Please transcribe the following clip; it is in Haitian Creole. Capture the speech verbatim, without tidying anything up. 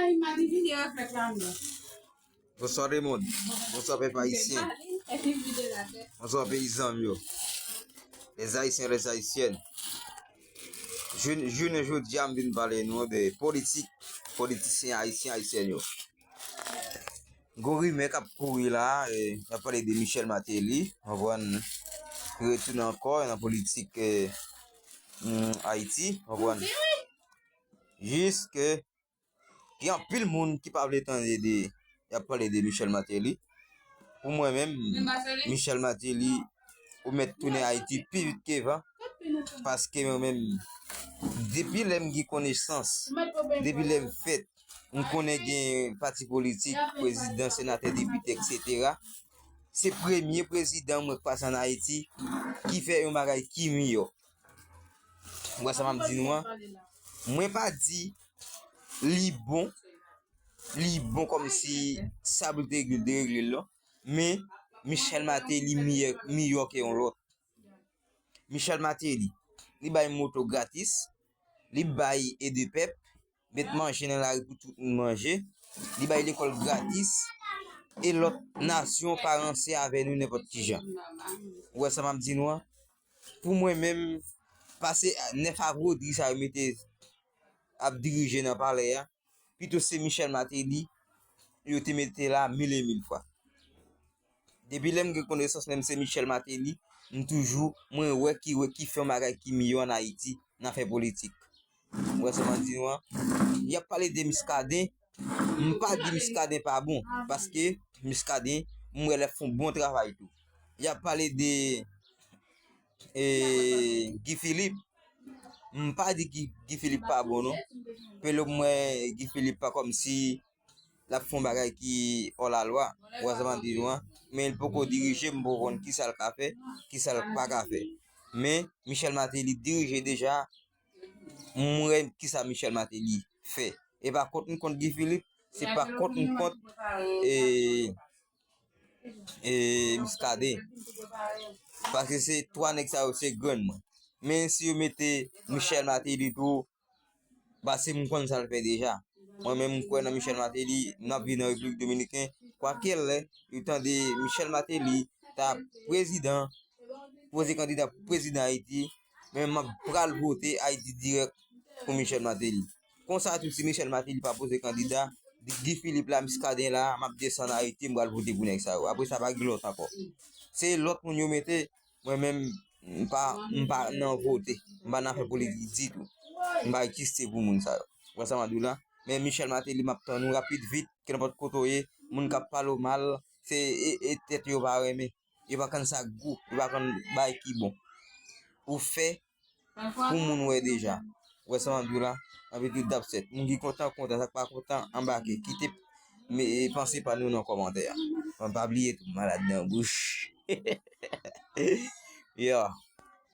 Ay, m a divine reflèks la, m nan. Bonswa lemonn. Bonswa pèp ayisyen. Bonswa peyizan m yo. Les Haïtiens, les Haïtiennes. Jounen jodi a, m vin pale nou de politik, politisyen ayisyen, ayisyèn yo. Gwo rimè k ap kouri la, e, y ap pale de Michel Martelly, w konprann, ki retounen ankò nan politik, e, mm, Ayiti, w konprann. Jiske gen anpil moun ki pa vle tande de, y ap pale de Michel Martelly. Pou mwen menm, Michel Martelly, ou mèt tounen Ayiti pi vit ke van, paske mwen menm, depi lè m gen konesans, depi lè m fèt, m konnen gen pati politik, prezidan, senatè, depite, etsetera. Se premye prezidan mwen k pase ann Ayiti ki fè yon bagay ki miyò. Ou wè sa m ap di nou an? Mwen pa di li bon, li bon kòmsi sa pou te regle, te regle l non. Men Michel Martelly miyò, miyò ke yon lòt. Michel Martelly, li bay moto gratis, li bay EDPEP, met manje nan lari pou tout moun manje, li bay lekòl gratis, e lòt nasyon pa ranse avè nou nenpòt kijan. Ou wè sa m ap di nou an? Pou mwen menm, pase nèf avwodri sa yo mete ap dirije nan palè a, pito se Michel Martelly yo te mete la mil e mil fwa. Depi lè m gen konesans menm se Michel Martelly, m toujou, mwen wè ki, wè ki fè yon bagay ki miyò ann Ayiti nan afè politik. Ou wè sa m ap di nou an? Y ap pale de Muscadin, m pa di Muscadin pa bon, paske Muscadin, m wè l ap fè yon bon travay tou. Y ap pale de e, Guy Philippe, m pa di Guy, Guy Philippe pa bon non. Pelo m wè Guy Philippe pa kòmsi l ap fè yon bagay ki hors la loi, ou wè sa m ap di nou an. Men l poko dirije, m poko konn kisa l ka fè, kisa l pa ka fè. Men Michel Martelly dirije deja, m wè kisa Michel Martelly fè. E pa kont m kont Guy Philippe, se pa kont m kont, e, e, Muscadin. Paske se twa nèg sa yo se grenn mwen. Men si yo mete Michel Martelly tou, paske m konn sa l fè deja. Mwen menm m kwè nan Michel Martelly, m ap viv nan Repiblik Dominiken. Kwakèlè, yo tande Michel Martelly ta prezidan, poze kandida pou prezidan Ayiti, men m ap pral vote Ayiti dirèk pou Michel Martelly. Konsa tou, si Michel Martelly pa poze kandida, Guy Philippe la, Muscadin la, m ap desann Ayiti, m pral vote pou nèg sa yo. Apre sa, pa gen lòt ankò. Se lòt moun yo mete, mwen menm, m pa, m pa nan vote. M pa nan fè politik ditou. M pa egziste pou moun sa yo. Ou wè sa m ap di w la? Men Michel Martelly, m ap tann ou rapid vit, kenenpòt kote w ye, moun k ap pale w mal, se e, e tèt yo pa renmen. Yo pa konn sa k gou, yo pa konn bagay ki bon. Ou fè pou moun wè deja. Ou wè sa m ap di w la? Anpi tou dapsèt. Moun ki kontan, kontan. Sa k pa kontan, anbake. Kite me, panse pa nou nan kòmantè a. Bon, pa bliye tou, malad nan bouch. Yo.